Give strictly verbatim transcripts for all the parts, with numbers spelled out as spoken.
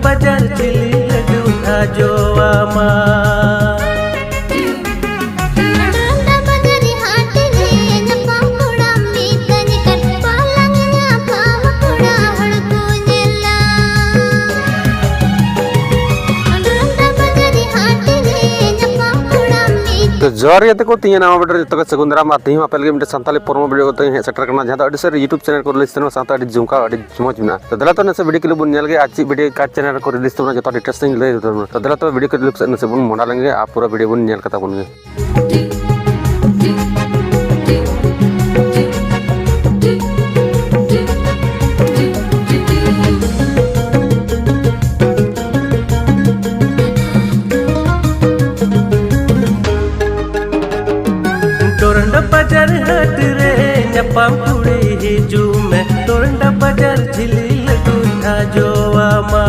ᱵᱟᱡᱟᱨ ᱡᱷᱤᱞᱤ ᱞᱟᱹᱰᱩ ᱟᱡᱚᱣᱟᱢᱟ᱾ ᱰᱟᱸᱰᱟ ᱵᱟᱡᱟᱨ ᱦᱟᱴ ᱨᱮ ᱧᱟᱯᱟᱢ ᱠᱚᱲᱟᱢ ᱢᱤᱫ ᱠᱟᱹᱧ ᱠᱟᱱ ᱯᱟᱞᱟᱝ ᱧᱟᱯᱟᱢ ᱠᱚᱲᱟ ᱦᱚᱲ ᱠᱚ ᱧᱮᱞᱟ᱾ ᱰᱟᱸᱰᱟ ᱵᱟᱡᱟᱨ ᱦᱟᱴ ᱨᱮ ᱧᱟᱯᱟᱢ ᱠᱚᱲᱟᱢ ᱢᱤᱫ᱾ ᱛᱚ ᱡᱚᱦᱟᱨ ᱜᱮ ᱛᱟᱠᱚ, ᱛᱤᱦᱤᱧ ᱱᱟᱣᱟ video ᱨᱮ ᱡᱚᱛᱚ ᱜᱮ ᱥᱟᱹᱜᱩᱱ ᱫᱟᱨᱟᱢ᱾ ᱟᱨ ᱛᱤᱦᱤᱧ ᱦᱚᱸ ᱟᱯᱮ ᱞᱟᱹᱜᱤᱫ ᱢᱤᱫᱴᱮᱱ ᱥᱟᱱᱛᱟᱞᱤ promo video ᱠᱟᱛᱮ ᱦᱮᱡ ᱥᱮᱴᱮᱨ ᱠᱟᱱᱟ, ᱡᱟᱦᱟᱸ ᱫᱚ ᱟᱹᱰᱤ ᱥᱟᱹᱨᱤ YouTube channel ᱠᱚ release ᱛᱟᱦᱮᱱᱟ, ᱥᱟᱶᱛᱮ ᱟᱹᱰᱤ ᱡᱷᱩᱢᱠᱟᱣ, ᱟᱹᱰᱤ ᱡᱚᱢᱚᱡᱽ ᱢᱮᱱᱟᱜᱼᱟ᱾ ᱛᱚ ᱫᱮᱞᱟ ᱛᱚ ᱱᱟᱥᱮ video clip ᱵᱚᱱ ᱧᱮᱞ ᱜᱮ ᱟᱨ ᱪᱮᱫ video ᱚᱠᱟ channel ᱨᱮᱠᱚ release ᱛᱟᱵᱚᱱᱟ ᱡᱚᱛᱚ details ᱤᱧ ᱞᱟᱹᱭ ᱩᱛᱟᱹᱨ ᱵᱚᱱᱟ᱾ ᱛᱚ ᱫᱮᱞᱟ ᱛᱚ video clip ᱥᱮᱫ ᱱᱟᱥᱮ ᱵᱚᱱ ᱢᱚᱦᱰᱟ ᱞᱮᱱ ᱜᱮ ᱟᱨ ᱯᱩᱨᱟᱹ video ᱵᱚᱱ ᱧᱮᱞ ᱠᱟᱛᱟ ᱵᱚᱱ ᱜᱮ᱾ ᱰᱚᱨᱟᱱᱰᱟ ᱵᱟᱡᱟᱨ ᱦᱟᱴ ᱨᱮ ᱧᱟᱯᱟᱢ ᱠᱩᱲᱤ ᱦᱤᱡᱩᱜ ᱢᱮ, ᱰᱚᱨᱟᱱᱰᱟ ᱵᱟᱡᱟᱨ ᱡᱷᱤᱞᱤ ᱞᱟᱹᱰᱩᱧ ᱟᱡᱚᱣᱟᱢᱟ᱾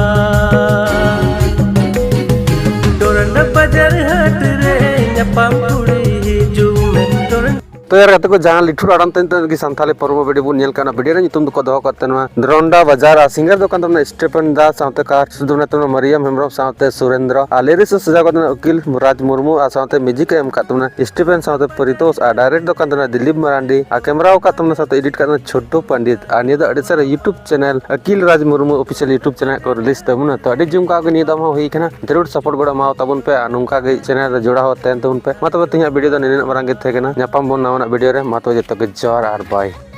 ᱰᱚᱨᱟᱱᱰᱟ ᱵᱟᱡᱟᱨ ᱦᱟᱴ ᱨᱮ ᱧᱟᱯᱟᱢ ᱠᱩᱲᱤ ᱦᱤᱡᱩᱜ ᱢᱮ, ᱰᱚᱨᱟᱱᱰᱟ᱾ ᱛᱚ ᱭᱟᱨ ᱜᱟᱛᱮ ᱠᱚ, ᱡᱟᱦᱟᱸ ᱞᱤᱴᱷᱩᱨ ᱟᱲᱟᱝ ᱛᱮ ᱱᱤᱛᱚᱜ ᱜᱮ ᱥᱟᱱᱛᱟᱲᱤ promo video ᱵᱚᱱ ᱧᱮᱞ ᱠᱟᱱᱟ, video ᱨᱮ ᱧᱩᱛᱩᱢ ᱫᱚᱠᱚ ᱫᱚᱦᱚ ᱠᱟᱜ ᱛᱟᱦᱮᱱᱟ ᱰᱚᱨᱟᱱᱰᱟ ᱵᱟᱡᱟᱨ, ᱟᱨ singer ᱫᱚ ᱠᱟᱱ ᱛᱟᱵᱚᱱᱟ ᱥᱴᱤᱯᱷᱮᱱ ᱫᱟ, ᱥᱟᱶᱛᱮ ᱠᱟᱨᱰ ᱫᱚ ᱢᱮᱱᱟᱜ ᱛᱟᱵᱚᱱᱟ ᱢᱟᱨᱤᱭᱟᱢ ᱦᱮᱢᱵᱨᱚᱢ ᱥᱟᱶᱛᱮ ᱥᱩᱨᱮᱱᱫᱨᱚ, ᱟᱨ lyrics ᱮ ᱥᱟᱡᱟᱣ ᱠᱟᱜ ᱛᱟᱵᱚᱱᱟ ᱩᱠᱤᱞ ᱨᱟᱡᱽ ᱢᱩᱨᱢᱩ, ᱟᱨ ᱥᱟᱶᱛᱮ music ᱮ ᱮᱢ ᱠᱟᱜ ᱛᱟᱵᱚᱱᱟ ᱥᱴᱤᱯᱷᱮᱱ ᱥᱟᱶᱛᱮ ᱯᱚᱨᱤᱛᱳᱥ, ᱟᱨ direct ᱫᱚ ᱠᱟᱱ ᱛᱟᱵᱚᱱᱟ ᱫᱤᱞᱤᱯ ᱢᱟᱨᱟᱱᱰᱤ, ᱟᱨ camera ᱟᱠᱟᱫ ᱛᱟᱵᱚᱱᱟ ᱥᱟᱶᱛᱮ edit ᱠᱟᱜ ᱛᱟᱵᱚᱱᱟ ᱪᱷᱳᱴᱩ ᱯᱚᱱᱰᱤᱛ᱾ ᱟᱨ ᱱᱤᱭᱟᱹ ᱫᱚ ᱟᱹᱰᱤ ᱥᱟᱨᱟ YouTube channel ᱟᱹᱠᱤᱞ ᱨᱟᱡᱽ ᱢᱩᱨᱢᱩ official YouTube channel ᱠᱚ release ᱛᱟᱵᱚᱱᱟ᱾ ᱛᱚ ᱟᱹᱰᱤ ᱡᱷᱩᱢᱠᱟᱣ ᱜᱮ ᱱᱤᱭᱟᱹ ᱫᱚ ᱦᱚᱸ ᱦᱩᱭ ᱠᱟᱱᱟ, ᱡᱟᱹᱨᱩᱲ support ᱜᱚᱲᱚ ᱮᱢᱟᱣ ᱛᱟᱵᱚᱱ ᱯᱮ, ᱟᱨ ᱱᱚᱝᱠᱟ ᱜᱮ channel ᱨᱮ ᱡᱚᱲᱟᱣ ᱛᱟᱦᱮᱱ ᱛᱟᱵᱚᱱ ᱯᱮ᱾ ᱢᱟ ᱛᱚᱵᱮ ᱛᱮᱦᱮᱧᱟᱜ video ᱫᱚ ᱱᱤᱱᱟᱹᱜ ᱢᱟᱨᱟᱝ ᱜᱮ ᱛᱟᱦᱮᱸ ᱠᱟᱱᱟ, ᱧᱟᱯᱟᱢ ᱵᱚᱱ ᱱᱟᱣᱟᱱᱟᱜ video ᱨᱮ᱾ ᱢᱟ ᱛᱚᱵᱮ ᱡᱚᱛᱚ ᱜᱮ ᱡᱚᱦᱟᱨ ᱟᱨ bye᱾